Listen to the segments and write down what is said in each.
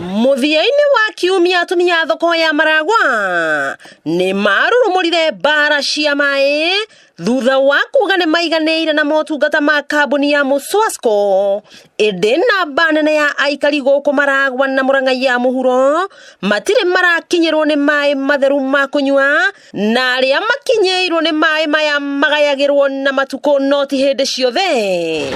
Mũthia-inĩ wa kiumia, atumia a thoko ya Maragwa nĩ marurumũrire mbara cia maĩ thutha wa kuga nĩ maiganĩire na motungata ma kambuni ya Muswasco. Ĩndĩ namba nene ya aikari gũkũ Maragwa na Mũrang'a ya mũhuro matirĩ marakinyĩrwo nĩ maĩ matheru ma kũnyua, na arĩa makinyĩirwo nĩ maĩ maya magayagĩrwo na matukũ no ti hĩndĩ ciothe.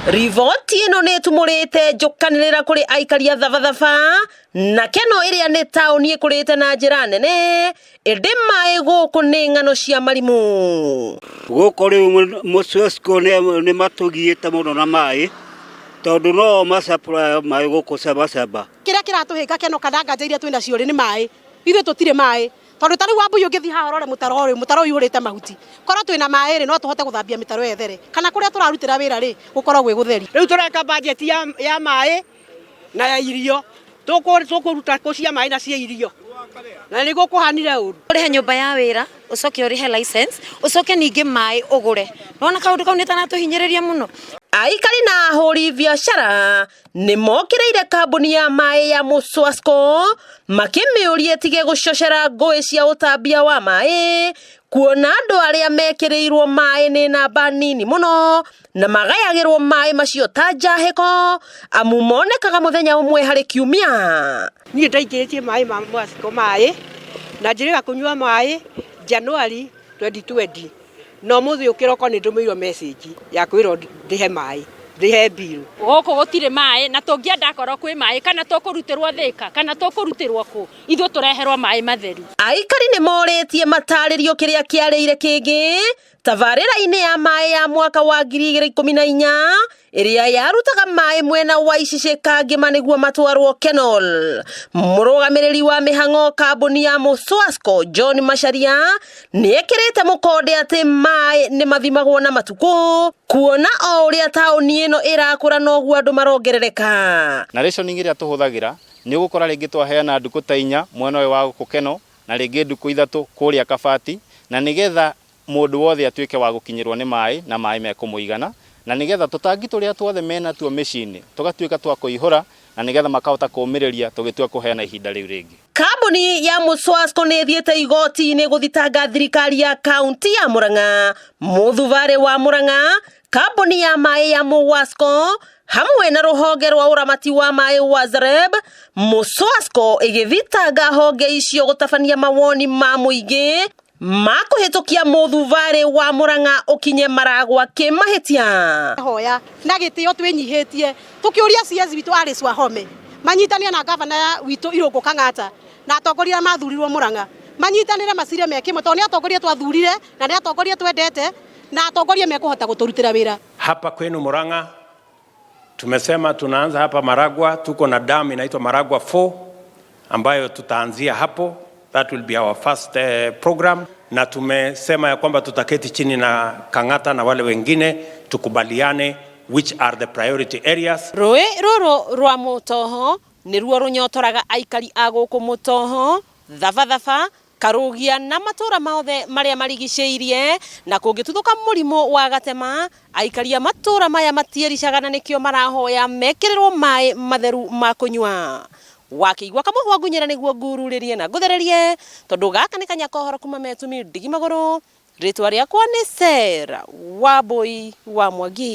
Riboti ĩno nĩ ĩtumũrĩte njũkanĩrĩra kũrĩ aikari a Thabathaba na Keno, ĩrĩa nĩ taũni ĩkũrĩte na njĩra nene, ĩndĩ maĩ gũkũ nĩ ng'ano cia marimũ. Gũkũ rĩu Muswesco nĩ matũgiĩte mũno na maĩ, tondũ no ma-supply maĩ gũkũ Sabasaba. Kĩrĩa kĩratũhĩnga Keno kana nganja iria twĩna cio rĩ, nĩ maĩ. Ithuĩ tũtirĩ maĩ, tondũ ta rĩu Wambui, ũngĩthiĩ haha ũrore mũtaro ũyũ, mũtaro ũyũ ũihũrĩte mahuti. Korwo twĩna maĩ rĩ, no tũhote gũthambia mĩtaro ĩyo ĩthere, kana kũrĩa tũrarutĩra wĩra rĩ, gũkorwo gwĩ gũtheri. Rĩu tũreka budget ya maĩ na ya irio. Tũkũruta kũ cia maĩ na cia irio? Na nĩguo kũhanire ũru. Ũrĩhe nyũmba ya wĩra, ũcoke ũrĩhe license, ũcoke ningĩ maĩ ũgũre. Nona kaũndũ kau nĩ taratũhinyĩrĩria mũno. Aikari na ahũri biacara nĩ mokĩrĩire kambuni ya maĩ ya Muswasco makĩmĩũria ĩtige gũcocera ngũĩ cia ũtambia wa maĩ, kuona andũ arĩa mekĩrĩirwo maĩ nĩ namba nini mũno na magayagĩrwo maĩ macio ta njahĩko, amu monekaga mũthenya ũmwe harĩ kiumia. Niĩ ndaingĩrĩtie maĩ ma Mwasco maĩ na njĩrĩga kũnyua maĩ January 2020, na ũmũthĩ ũyũ kĩroko nĩ ndũmĩirwo message ya kwĩrwo ndĩhe maĩ, ndĩhe bill. Gũkũ gũtirĩ maĩ, na tũngĩenda akorwo kwĩ maĩ, kana tũkũrutĩrwo Thĩka kana tũkũrutĩrwo kũ, ithuĩ tũreherwo maĩ matheru. Aikari nĩ morĩtie matarĩrio kĩrĩa kĩarĩire kĩngĩ tabarĩra-inĩ ya maĩ ya mwaka wa 2014 ĩrĩa yarutaga maĩ mwena wa Icicĩ Kangĩma nĩguo matwarwo Kenol. Mũrũgamĩrĩri wa mĩhang'o kambuni ya Muswasco, John Macharia, nĩ ekĩrĩte mũkonde atĩ maĩ nĩ mathimagwo na matukũ, kuona o ũrĩa taũni ĩno ĩrakũra noguo andũ marongerereka. Na rationing ĩrĩa tũhũthagĩra, nĩ ũgũkora rĩngĩ twaheana ndukũ ta 4 mwena ũyũ wa gũkũ Keno, na rĩngĩ ndukũ 3 kũrĩa Kabati, na nĩgetha mũndũ wothe atuĩke wa gũkinyĩrwo nĩ maĩ na maĩ mekũmũigana, na nĩgetha tũtangi tũrĩa tuothe menatuo mĩciĩ-inĩ tũgatuĩka twa kũihũra, na nĩgetha makahota kũũmĩrĩria tũgĩtua kũheana ihinda rĩu rĩngĩ. Kambuni ya Muswasco nĩ ĩthiĩte igoti-inĩ gũthitanga thirikari ya kaunti ya Murang'a, mũthubarĩ wa Murang'a, kambuni ya maĩ ya Muwasco hamwe na rũhonge rwa ũramati wa maĩ wa Zareb. Muswasco ĩgĩthitanga honge icio gũtabania mawoni ma mũingĩ ma kũhĩtũkia mũthubarĩ wa Murang'a ũkinye Maragwa kĩmahĩtia. Hoya na gĩtĩo, twĩnyihĩtie tũkĩũria CS witũ Alice Wahome manyitanie na gavana witũ Irũngũ Kang'ata na atongoria arĩa mathurirwo Murang'a, manyitanĩre macire me kĩmwe, tondũ nĩ atongoria twathurire na nĩ atongoria twendete na atongoria mekũhota gũtũrutĩra wĩra. Hapa kwenu Murang'a tumesema tunaanza hapa Maragwa, tuko na dam inaitwa Maragwa 4 ambayo tutaanzia hapo. That will be our first program, na tumesema ya kwamba tutaketi chini na Kang'ata na wale wengine tukubaliane which are the priority areas. Rũĩ rũrũ rwa Mũtoho nĩruo rũnyotoraga aikari a gũkũ Mũtoho, Thabathaba, Karũgia na matũũra mothe marĩa marigicĩirie, na kũngĩtuthũka mũrimũ wa gatema, aikari a matũũra maya matiericaga, na nĩkĩo marahoya mekĩrĩrwo maĩ matheru ma kũnyua. Wakĩigua kamũhwa ngunyĩra nĩguo ngururĩrie na ngũthererie, tondũ gaka nĩ kanya kohoro kuma Metumi ndigi magũrũ. Rĩtwa rĩakwa nĩ Sarah Wambui wa Mwangi.